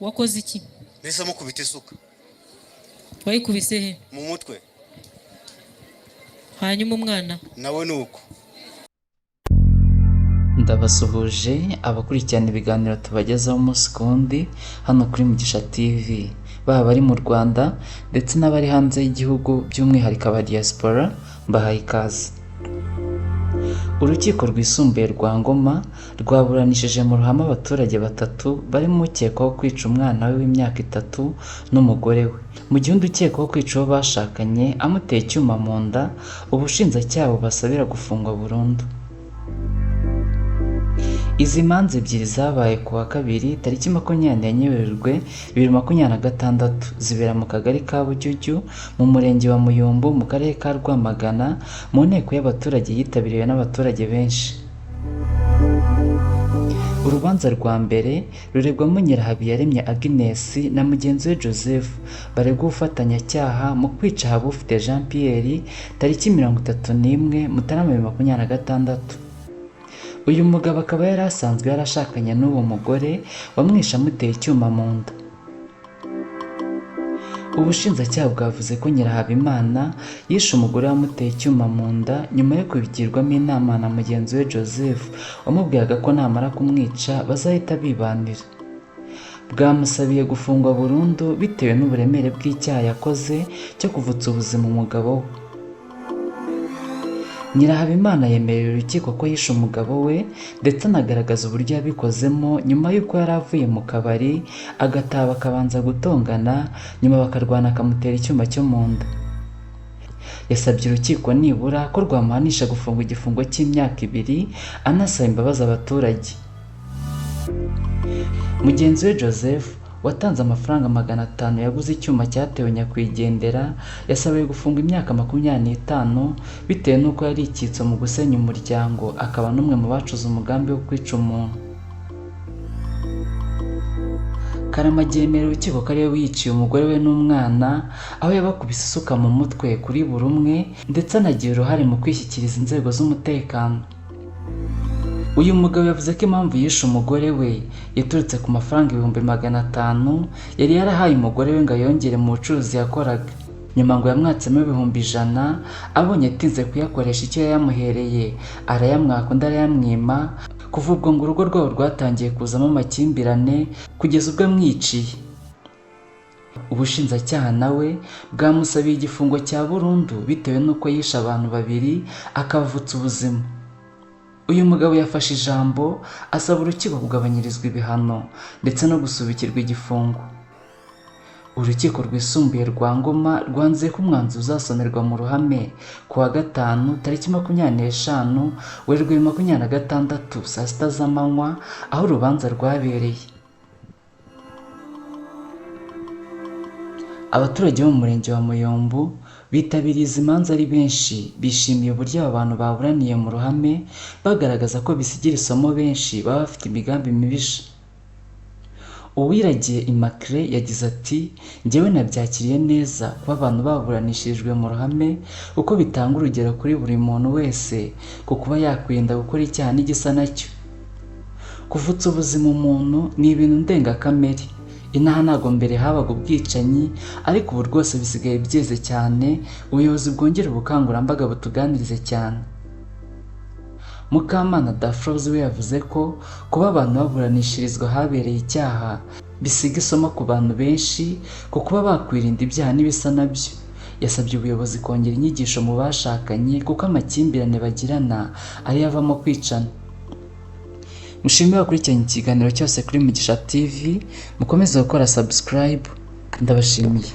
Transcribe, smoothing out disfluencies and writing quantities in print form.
Wakoze iki? Nahise mukubita isuka. Wayikubise he? Mu mutwe. Hanyuma umwana? Nawe ni uko. Ndabasuhuje abakurikirana ibiganiro tubagezaho umunsi ku wundi hano kuri Mugisha TV, baba abari mu Rwanda ndetse n'abari hanze y'igihugu, by'umwihariko aba diaspora, mbahaye ikaze. Urukiko Rwisumbuye rwa Ngoma rwaburanishije mu ruhame abaturage batatu barimo ukekwaho kwica umwana we w'imyaka 3 n'umugore we, mu gihe undi ukekwaho kwica uwo bashakanye amuteye icyuma mu nda, ubushinjacyaha bubasabira gufungwa burundu. Izi manza ebyiri zabaye ku wa kabiri tariki 24 Werurwe 2026, zibera mu kagari ka Bujyujyu mu murenge wa Muyumbu mu karere ka Rwamagana, mu nteko y'abaturage yitabiriwe n'abaturage benshi. Urubanza rwa mbere ruregwamo Nyirahabiyaremye Agnes na mugenzi we Joseph, baregwa ubufatanyacyaha mu kwica Habufite Jean Pierre tariki 31 Mutarama 2026. Uyu mugabo akaba yari asanzwe yarashakanye n'uwo mugore wamwishe amuteye icyuma mu nda. Ubushinjacyaha bwavuze ko Nyirahabimana yishe umugore wamuteye icyuma mu nda nyuma yo kubigirwamo inama na mugenzi we Joseph, wamubwiraga ko namara kumwica bazahita bibanira. Bwamusabiye gufungwa burundu bitewe n'uburemere bw'icyaha yakoze cyo kuvutsa ubuzima umugabo we. Nyirahabimana yemerera urukiko ko yishe umugabo we, ndetse anagaragaza uburyo yabikozemo nyuma y'uko yari avuye mu kabari agataha, bakabanza gutongana, nyuma bakarwana akamutera icyuma cyo mu nda. Yasabye urukiko nibura ko rwamuhanisha gufungwa igifungo cy'imyaka 2, anasaba imbabazi abaturage. Mugenzi we Joseph watanze amafaranga 500 yaguze icyuma cyatewe nyakwigendera, yasabiwe gufungwa imyaka 25 bitewe n'uko yari icyitso mu gusenya umuryango, akaba n'umwe mu bacuze umugambi wo kwica umuntu. Karamagi yemerera urukiko ko ariwe wiyiciye umugore we n'umwana, aho yabakubise isuka mu mutwe kuri buri umwe, ndetse anagira uruhare mu kwishyikiriza inzego z'umutekano. Uyu mugabo yavuze ko impamvu yishe umugore we yaturutse ku mafaranga 500,000 yari yarahaye umugore we ngo ayongere mu bucuruzi yakoraga. Nyuma ngo yamwatsemo 100,000, abonye atinze kuyakoresha icyo yayamuhereye arayamwaka undi arayamwima. Kuva ubwo ngo urugo rwabo rwatangiye kuzamo amakimbirane kugeza ubwo amwiciye. Ubushinjacyaha nawe bwamusabiye igifungo cya burundu bitewe n'uko yishe abantu babiri akabavutsa ubuzima. Uyu mugabo yafashe ijambo asaba urukiko kugabanyirizwa ibihano ndetse no gusubikirwa igifungo. Urukiko Rwisumbuye rwa Ngoma rwanzuye ko umwanzuro uzasomerwa mu ruhame ku wa gatanu tariki 25 Werurwe 2026 saa 6 z'amanywa, aho urubanza rwabereye. Abaturage bo mu murenge wa Muyumbu bitabiriye izi manza ari benshi, bishimiye uburyo aba bantu baburaniye mu ruhame, bagaragaza ko bisigira isomo benshi baba bafite imigambi mibisha. Uwiragiye Immaculée yagize ati “Njyewe nabyakiriye neza kuba abantu baburanishirijwe mu ruhame, kuko bitanga urugero kuri buri muntu wese ku kuba yakwirinda gukora icyaha n'igisa nacyo. Kuvutsa ubuzima umuntu ni ibintu ndengakamere. Inaha ntabwo mbere habaga ubwicanyi, ariko ubu rwose bisigaye byeze cyane, ubuyobozi bwongere ubukangurambaga butuganirize cyane.” Mukamana Daphrose we yavuze ko kuba abantu baburanishirizwa ahabereye icyaha bisiga isomo ku bantu benshi ku kuba bakwirinda ibyaha n'ibisa nabyo. Yasabye ubuyobozi kongera inyigisho mu bashakanye kuko amakimbirane bagirana ariyo avamo kwicana. Mushimire abakurikiranye ikiganiro cyose kuri Mugisha TV, mukomeze gukora subscribe, ndabashimiye.